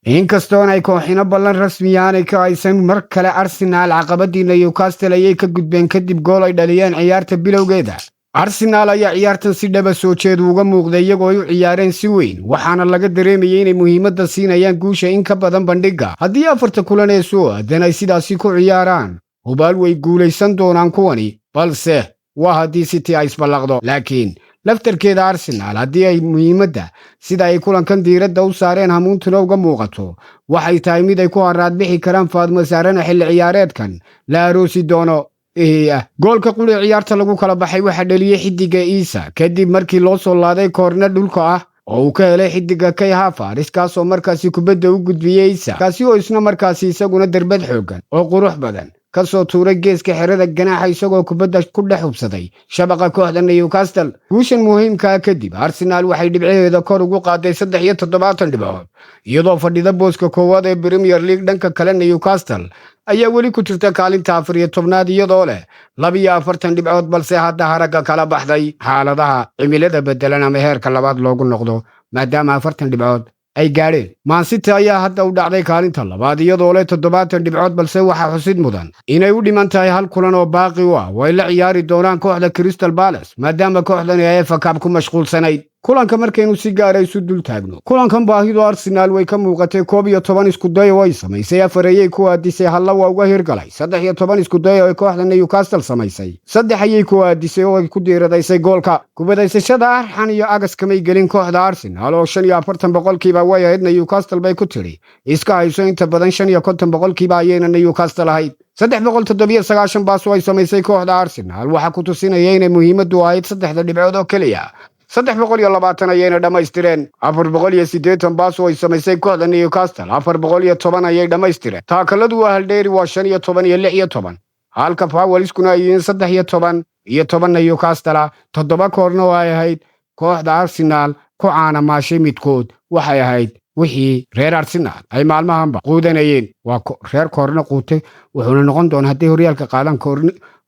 Inkastoon ay kooxino ballan rasmiya aanay ka haysan, mar kale Arsenaal caqabadii Newcastle ayay ka gudbeen kadib gool ay dhaliyeen ciyaarta bilowgeeda. Arsenaal ayaa ciyaartan si dhaba soo jeed uga muuqday, iyagoo ay u ciyaareen si weyn, waxaana laga dareemayay inay muhiimadda siinayaan guusha in ka badan bandhigga. Haddii afarta kulan ee soo aadan ay sidaasi ku ciyaaraan, hubaal way guulaysan doonaan kuwani, balse waa haddii City ay isballaqdo. Laakiin laftarkeeda Arsenaal, haddii ay muhiimadda sida ay kulankan diiradda u saareen hamuuntuna uga muuqato, waxay tahay mid ay ku haraadbixi karaan. Faadmo Saarana xilli ciyaareedkan la aroosi doono. Goolka quli ciyaarta lagu kala baxay waxaa dhaliyey xidiga Isak kadib markii loo soo laaday koorna dhulka ah oo uu ka helay xidiga Kai Havertz, kaasoo markaasi kubadda u gudbiyey Isak, kaasi oo isna markaasi isaguna darbad xooggan oo qurux badan ka soo tuuray geeska xerada ganaaxa, isagoo kubadda ku dhex hubsaday shabaqa kooxda Newcastle. Guushan muhiimkaa kadib, Arsenaal waxay dhibcaheeda kor ugu qaaday 73 dhibcood, iyadoo fadhida booska koowaad ee Premier League. Dhanka kale, Newcastle ayaa weli ku jirta kaalinta 14aad, iyadoo leh 42 dhibcood, balse hadda haragga kala baxday xaaladaha cimilada bedelan ama heerka labaad loogu noqdo, maadaama 40 dhibcood ay gaadheen. Man City ayaa hadda u dhacday kaalinta labaad, iyadoo leh 70 dhibcood, balse waxaa xusid mudan inay u dhiman tahay hal kulan oo baaqi u ah oo ay la ciyaari doonaan kooxda Crystal Palace, maadaama kooxdani ay FA Cup ku mashquulsanayd. Kulanka markaynu si gaara isu dul taagno, kulankan baahidu Arsenaal way ka muuqatay. 11 iskuday oo ay samaysay, afar ayay ku aadisay, halla waa uga hirgalay. 13 iskuday oo ay kooxda Newcastle samaysay, saddex ayay ku aadisay oo ay ku diiradaysay goolka. Kubadaysashada arxan iyo agas kamay gelin kooxda Arsenaal, oo 45% way ahayd Newcastle bay ku tidhi iska hayso. Inta badan 55% ayayna Newcastle ahayd. 397 baas oo ay samaysay kooxda Arsenaal waxaa ku tusinaya inay muhiimaddu ahayd saddexda dhibcood oo keliya. 320 ayayna dhammaystireen. 480 baas oo ay samaysay kooxda Newcastle, 410 ayay dhammaystireen. Taakaladu waa haldheeri, waa 15 iyo 16, halka foulskuna ay yihiin 13 iyo 10 Newcastle. Toddoba koorna oo ay ahayd kooxda Arsenaal ku caanamaashay, midkood waxay ahayd wixii reer Arsenaal ay maalmahanba quudanayeen, waa reer koorna quutay. Wuxuuna noqon doonaa hadday horyaalka qaadaan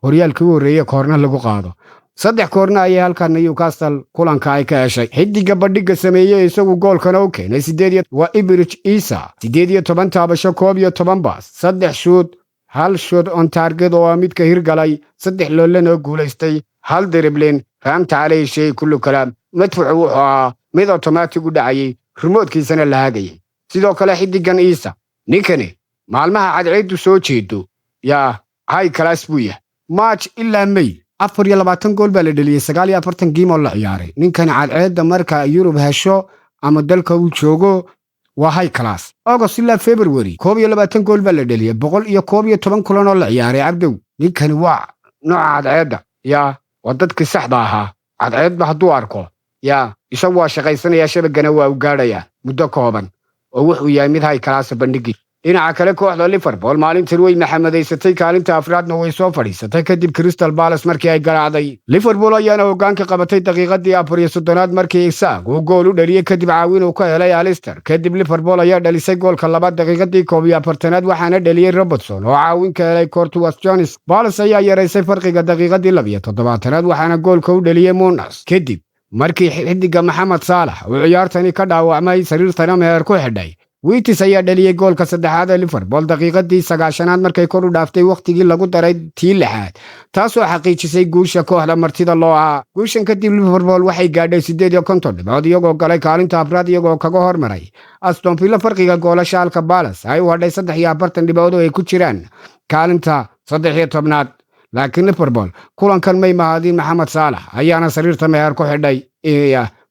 horyaalkii u horreeye koorna lagu qaado. Saddex koorna ayay halkan Newcastle kulanka ay ka heshay. Xidiga bandhigga sameeyey, isagu goolkana u keenay, sideed waa Eberechi Eze. 18 taabasho, 11 baas, saddex shoot, hal shot on target oo ah midka hirgalay, saddex loolana guulaystay, hal dribbling. Fahamta caleyhi shay kullu kalaam. Madfucu wuxuu ahaa mid otomaatig u dhacayay, remotekiisana la hagayay. Sidoo kale xidigan Isak, ninkani maalmaha cadceeddu soo jeedo yaa high class buu yahay. March ilaa May 24 gool baa la dheliyey 49 game oo la ciyaaray. Ninkani cadceedda marka Yurub hesho ama dalka uu joogo waa high class. August ilaa February 21 gool baa la dheliyey 111 kulan oo la ciyaaray. Cabdow, ninkani waa nooca cadceedda yaa waa dadkii saxda ahaa. Cadceedba hadduu arko yaa isagu waa shaqaysanaya, shabagana waa u gaadhayaa muddo kooban, oo wuxuu yahay mid high classa bandhigii. Dhinaca kale, kooxda Liverpool maalintan way maxamadaysatay, kaalinta afraadna way soo fadhiisatay kadib Crystal Palace markii ay garaacday. Liverpool ayaana hoggaanka qabatay daqiiqadii 34aad markii Isak uu gool u dhaliyey kadib caawin uu ka helay Alister. Kadib Liverpool ayaa dhalisay goolka labaad daqiiqadii 41aad, waxaana dhaliyey Robertson oo caawin ka helay Curtis Jones. Palace ayaa yaraysay farqiga daqiiqadii 72aad, waxaana goolka u dhaliyey Munoz kadib markii xidiga Maxamed Saalax uu ciyaartani ka dhaawacmay, sariirtana meher ku xidhay. Wirtz ayaa dhaliyey goolka saddexaad ee Liverpool daqiiqadii 90aad markay kor u dhaaftay wakhtigii lagu daray tii lixaad, taasoo xaqiijisay guusha kooxda martida loo ahaa. Guushan kadib Liverpool waxay gaadhay 58 dhibcood, iyagoo galay kaalinta afraad, iyagoo kaga hormaray Aston Villa farqiga goolasha, halka Palace ay u hadhay 43 dhibcood oo ay ku jiraan kaalinta 13aad. Laakiin Liverpool kulankan may mahadin, Maxamed Saalax ayaana sariirta meher ku xidhay.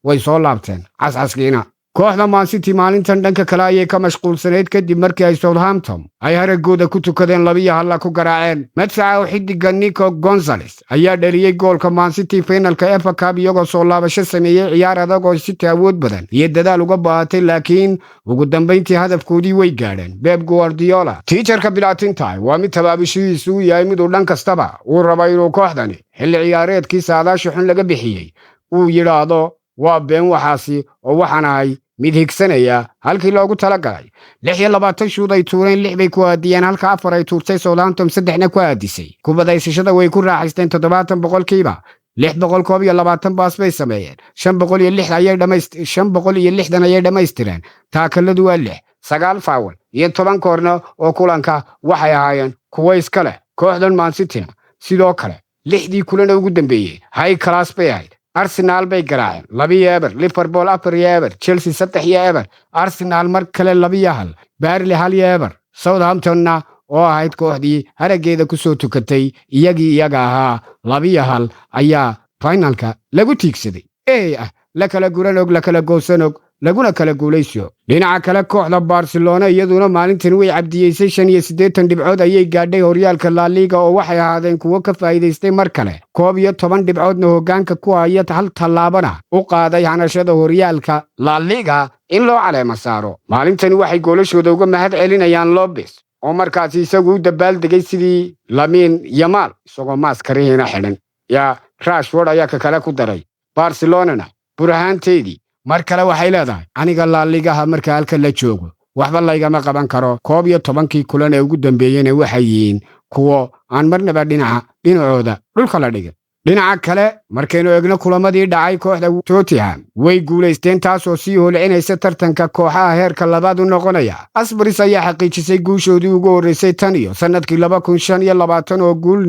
Way soo laabteen cascaskiina. Kooxda Man City maalintan dhanka kale ayay ka mashquulsanayd kadib markii ay Southampton ay haragooda ku tukadeen, 2-1 ku garaaceen. Madfaca oo xidiga Nico Gonzales ayaa dhaliyey goolka Man City finalka FA Cup, iyagoo soo laabasho sameeyey ciyaar adag oo City awood badan iyo dadaal uga baahatay, laakiin ugu dambayntii hadafkoodii way gaadheen. Pep Guardiola, teacherka bilaatintahay, waa mid tabaabishihiisu u yahay miduu dhan kastaba uu raba inuu kooxdani xilli ciyaareedkii saadaasha xun laga bixiyey uu yidhaahdo waa been waxaasi, oo waxaan ahay mid higsanaya halkii loogu talagalay. 26 shoot ay tuureen, lix bay ku aadiyeen, halka afar ay tuurtay Southampton, saddexna ku aadisay. Kubadaysashada way ku raaxaysteen 70%. 621 baas bay sameeyeen, 506 ayay 560 ayay dhammaystireen. Taakaladu waa lix. 9 foul iyo 10 corner oo kulanka waxay ahaayeen kuwo iska leh kooxdan Man Cityna. Sidoo kale lixdii kulana ugu dambeeyey high class bay ahayd. Arsenal bay garaaceen 2-0, Liverpool 4-0, Chelsea 3-0, Arsenal mar kale 2-1, Burnley 1-0, Southamptonna oo ahayd kooxdii haraggeeda kusoo tukatay iyagii iyaga ahaa 2-1 ayaa finalka lagu tiigsaday. Ee ah la kala guran og, la kala goosan og, laguna kala guulaysiyo. Dhinaca kale, kooxda Barcelona iyaduna maalintan way cabdiyeysay. 85 dhibcood ayay gaadhay horyaalka La Liga, oo waxay ahaadeen kuwo ka faa'iidaystay mar kale, 11 dhibcoodna hoggaanka ku haya, hal tallaabana u qaaday hanashada horyaalka La Liga in loo caleema saaro. Maalintani waxay goolashooda uga mahad celinayaan Lopez, oo markaasi isagu u dabaaldegay sidii Lamine Yamal, isagoo maaskarihiina xidhan. Yaa Rashford ayaa ka kale ku daray. Barcelonana burahaanteedii mar kale waxay leedahay: aniga La Ligaha marka halka la joogo waxba laygama qaban karo. 11kii kulan ee ugu dambeeyena waxay yihiin kuwo aan marnaba dhinaca dhinacooda dhulka la dhigin. Dhinaca kale, markaynu eegno kulamadii dhacay, kooxda Tottenham way guulaysteen, taasoo sii holcinaysa tartanka kooxaha heerka labaad u noqonaya. Spurs ayaa xaqiijisay guushoodii ugu horreysay tan iyo sannadkii 2025, oo guul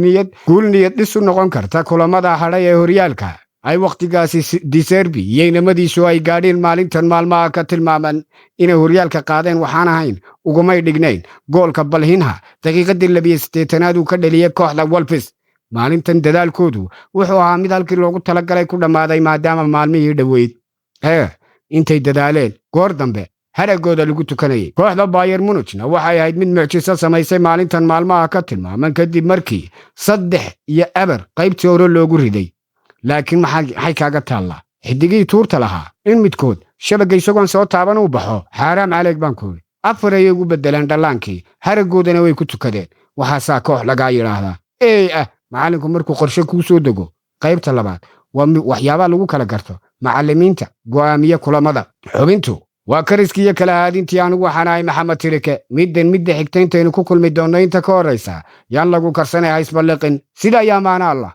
niyad dhis u noqon karta kulamada hadhay ee horyaalka ay wakhtigaasi De Zerbi iyo inamadiisu ay gaadheen. Maalintan maalmaha ka tilmaaman inay horyaalka qaadeen waxaan ahayn ugumay dhignayn goolka Palhinha daqiiqadii 82aad uu ka dhaliyey kooxda Wolves. Maalintan dadaalkoodu wuxuu ahaa mid halkii loogu talagalay ku dhammaaday, maadaama maalmihii dhoweyd ee intay dadaaleen goor dambe haragooda lagu tukanayay. Kooxda Bayern Munichna waxay ahayd mid mucjiso samaysay maalintan maalmaha ka tilmaaman, kadib markii 3-0 qaybtii hore loogu riday. Laakiin maxay kaaga taallaa xidigihii tuurta lahaa in midkood shabagga isagoon soo taaban uu baxo? Xaaraam caleeg baan ku idhi. Afar ayay ugu beddeleen dhallaankii, haraggoodana way ku tukadeen. Waxaasaa koox lagaa yidhaahdaa. Ey ah macallinku markuu qorshe kuu soo dego qaybta labaad waa waxyaabaha lagu kala garto macallimiinta go'aamiye kulamada. Xubintu waa kariskii iyo kala haadintii. Anigu waxaan ahay Maxamed Tirike. Middan midda xigta intaynu ku kulmi doonno, inta ka horraysa yaan lagu karsanay haysballiqin. Sida ayaa maana Allah.